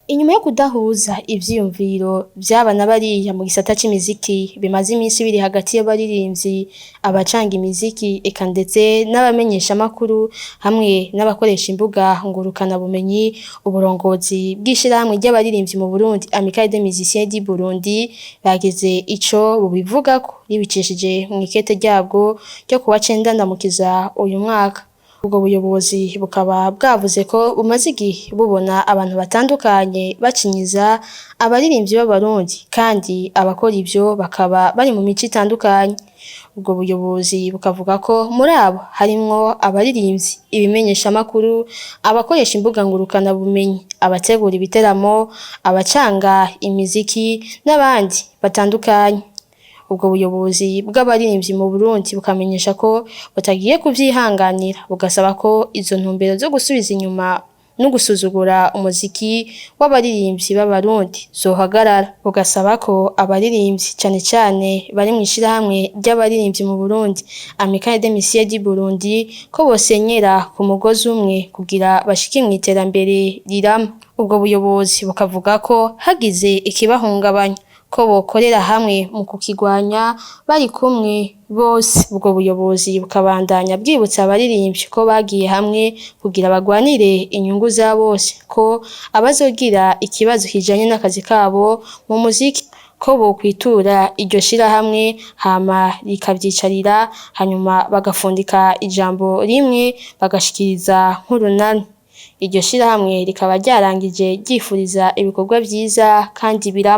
Inyuma yo kudahuza ivyiyumviro vy'aba na bariya mu gisata c'imiziki bimaze iminsi biri hagati y'abaririmbyi, abacanga imiziki eka ndetse n'abamenyeshamakuru hamwe n'abakoresha imbuga ngurukanabumenyi, uburongozi bw'ishirahamwe ry'abaririmbyi mu Burundi, Amicale des Musiciens du Burundi, bagize ico bubivugako ribicishije mw'ikete ryabwo ryo kuwa 9 Ndamukiza uyu mwaka. Ubwo buyobozi bukaba bwavuze ko bumaze igihe bubona abantu batandukanye bacinyiza abaririmbyi b'Abarundi, kandi abakora ivyo bakaba bari mu mico itandukanye. Ubwo buyobozi bukavuga ko muri abo harimwo abaririmbyi, ibimenyeshamakuru, abakoresha imbuga ngurukanabumenyi, abategura ibiteramo, abacanga imiziki n'abandi batandukanye. Ubwo buyobozi bw'abaririmbyi mu Burundi bukamenyesha ko butagiye kuvyihanganira, bugasaba ko izo ntumbero zo gusubiza inyuma no gusuzugura umuziki w'abaririmbyi b'Abarundi zohagarara. Bugasaba ko abaririmbyi, cane cane bari mw'ishirahamwe ry'abaririmbyi mu Burundi, Amicale des Musiciens du Burundi, ko bosenyera ku mugozi umwe kugira bashike mw'iterambere rirama. Ubwo buyobozi bukavuga ko hagize ikibahungabanya ko bokorera hamwe mu kukigwanya bari kumwe bose. Ubwo buyobozi bukabandanya bwibutsa abaririmbyi ko bagiye hamwe kugira bagwanire inyungu za bose, ko abazogira ikibazo kijanye n'akazi kabo mu muziki ko bokwitura iryo shirahamwe hama rikavyicarira, hanyuma bagafundika ijambo rimwe bagashikiriza nk'urunani. Iryo shirahamwe rikaba ryarangije ryifuriza ibikorwa vyiza kandi birama.